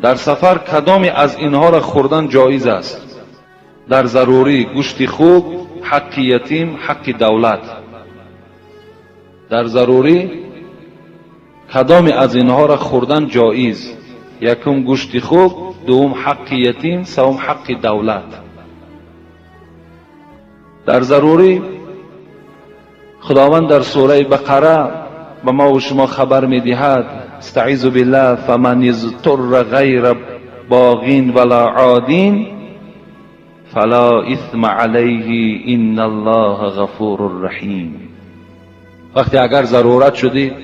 Дар сафар кадоме аз инҳоро хӯрдан ҷоиз аст? Дар зарурӣ гӯшти хук, ҳаққи ятим, ҳаққи давлат. Дар зарурӣ кадоме аз инҳоро хӯрдан ҷоиз? Якум гӯшти хук, дуввум ҳаққи ятим, севум ҳаққи давлат. Дар зарурӣ Худованд дар сураи Бақара ба мо ва шумо хабар медиҳад: استعیذ بالله فمن اضطر غیر باغ ولا عاد فلا اثم علیه ان الله غفور رحیم. وقتی اگر ضرورت شدید،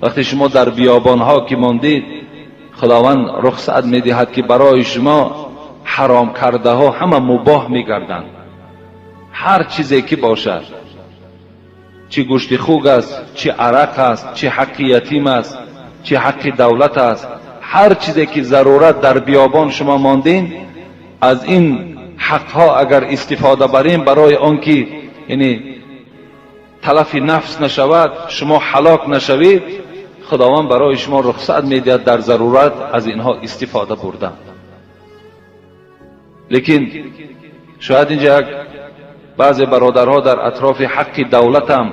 وقتی شما در بیابانها که ماندید، خداوند رخصت میدهد که برای شما حرام کرده ها همه مباح میگردند. هر چیزی که باشد، چی گوشت خوک است، چی عرق است، چی حق یتیم است، چی حق دولت است، هر چیزی که ضرورت در بیابان شما ماندین، از این حقها اگر استفاده بریم برای آنکه یعنی تلف نفس نشود، شما هلاک نشوید، خداوند برای شما رخصت میدهد در ضرورت از اینها استفاده بردن. لیکن شاید اینجا یک بعضی برادرها در اطراف حق دولت هم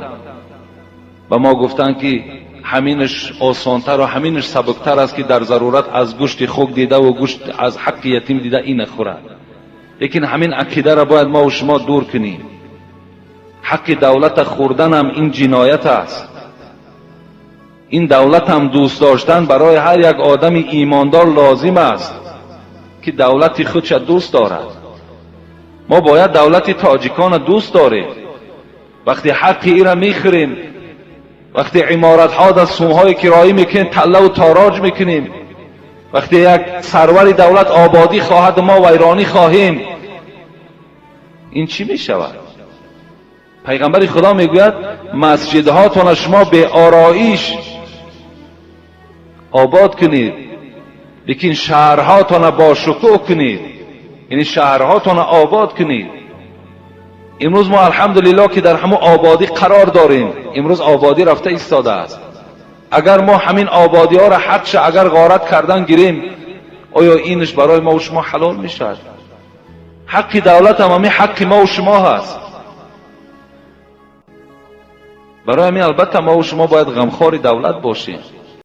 به ما گفتند که همینش آسانتر و همینش سبکتر است که در ضرورت از گوشت خوک دیده و گوشت از حق یتیم دیده این خورد. لیکن همین عقیده را باید ما و شما دور کنیم. حق دولت خوردن هم این جنایت است. این دولت هم دوست داشتن برای هر یک آدم ایماندار لازم است که دولت خودش دوست دارد. ما باید دولت تاجیکان دوست داریم. وقتی حق ای را میخوریم، وقتی عمارت ها در سومهای کرایی میکنیم، تله و تاراج میکنیم، وقتی یک سرور دولت آبادی خواهد، ما ویرانی خواهیم، این چی میشود؟ پیغمبر خدا میگوید مسجدهاتون شما به آرایش آباد کنید، لیکن شهرهاتون با شکوه کنید، یعنی شهرهاتون آباد کنید. امروز ما الحمدلله که در همون آبادی قرار داریم. امروز آبادی رفته ایستاده است. اگر ما همین آبادی ها را حقش اگر غارت کردن گیریم، آیا اینش برای ما و شما حلال میشد؟ حق دولت هم همین حق ما و شما هست. برای همین البته ما و شما باید غمخوار دولت باشیم.